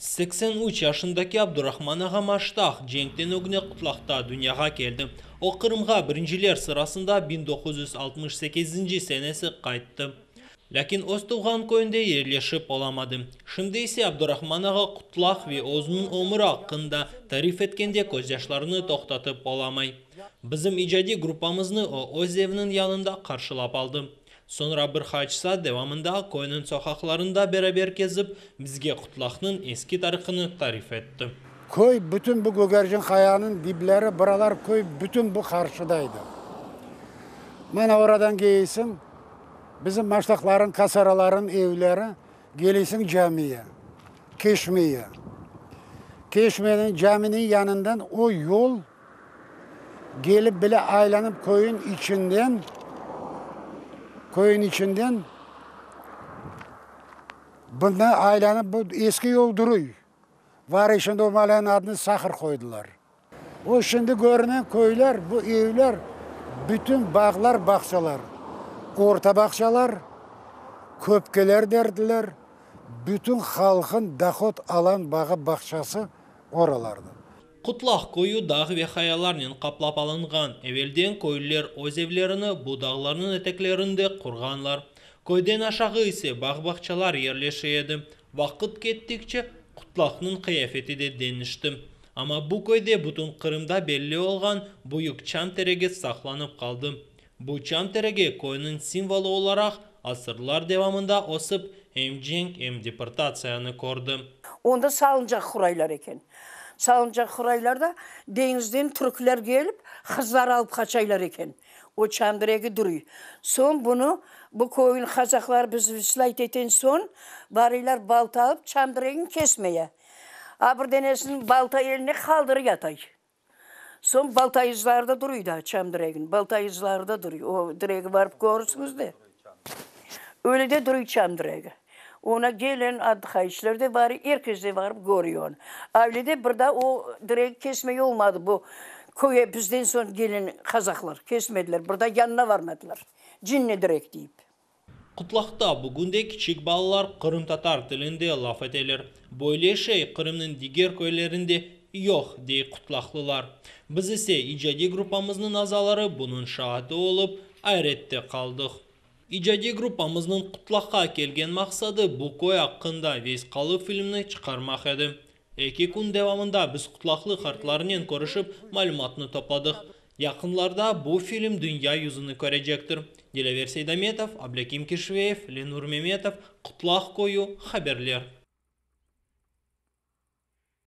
83 yaşındaki Abdurahman ağa Maştah cenkten ögüne Qutlaqta dünyağa keldi. O Qırımğa birinciler sırasında 1968 senesi qayttı. Lâkin öz tuvğan köyünde yerleşip olamadı. Şimdi ise Abdurahman ağa Qutlaq ve özüniñ ömüri aqqında tarif etkende közyaşlarını toqtatıp olamay. Bizim icadiy gruppamıznı o öz eviniñ yanında qarşılap aldı. Soñra bir qaç saat devamında köyniñ soqaqlarında beraber kezip, bizge Qutlaqnıñ eski tarihını tarif etti. Köy bütün bu Gögercin Qayanıñ dibleri, buralar köy bütün bu qarşıda edi. Mana oradan keleysiñ, bizim maştaqlarıñ, kasaralarıñ evleri, keleysiñ camiye, Keşmeye. Keşmeniñ, caminiñ yanından o yol Gelip bile aylanıp köyün içinden, köyün içinden bunda aylanıp bu eski yol duruy. Var şimdi o mahallenıñ adını Sahır qoydılar. O şimdi körünen köyler, bu evler, bütün bağlar, bağçalar, orta bağçalar, köpkeler derdiler, bütün halqın dohod alan bağı, bağçası oralardı. Qutlaq köyü dağ ve qayalarnen qaplap alınğan. Evelden köylüler öz evlerini bu dağlarnıñ eteklerinde qurğanlar. Köyden aşağı ise bağ-bağçalar yerleşe edi. Vaqıt kettikçe, Qutlaqnıñ qıyafeti de deñişti. Amma bu köyde bütün Qırımda belli olğan büyük çam teregi saqlanıp qaldı. Bu çam teregi köyniñ simvolı olaraq asırlar devamında ösip, em cenk, em deportatsiyanı kördi. Onda salıncaq quraylar eken. Salıncaq quraylar da deñizden türkler kelip, qızlar alıp qaçaylar eken. O çam diregi duruy. Soñ bunı bu köyün qazaqları biz vıslayt eten soñ, barıylar balta alıp çam diregini kesmeye. A bir denesiniñ balta eline qaldırı yatay. Soñ Baltayızlarda duruy daa çam diregin, Baltayızlarda duruy. O diregi barıp körürsüñiz de. Öyle de duruy çam diregi. Ona gelen adlıqayçılar de bar, er kes de barıp körüy onı. Öyle de bir daa o diregi kesmey olmadı bu köye bizden soñ gelen qazaqlar kesmediler, bir daa yanına barmadılar. Cinni direk deyip. Qutlaqta bugün de kiçik balalar qırımtatar tilinde laf eteler. Böyle şey Qırımnıñ diger köylerinde yoq, dey qutlaqlılar. Biz ise, icadiy gruppamıznıñ azaları bunıñ şaatı olıp, ayrette qaldıq. İcadiy gruppamıznıñ Qutlaqqa kelgen maqsadı bu köy aqqında vesiqalı filmni çıqarmaq edi. Eki kün devamında biz qutlaqlı qartlarnen körüşip, malümatnı topladıq. Yaqınlarda bu film dünya yüzüni körecektir. Dilâver Seydametov, Ablâkim Kişveyev, Lenur Memetov, Qutlaq köyü, haberler.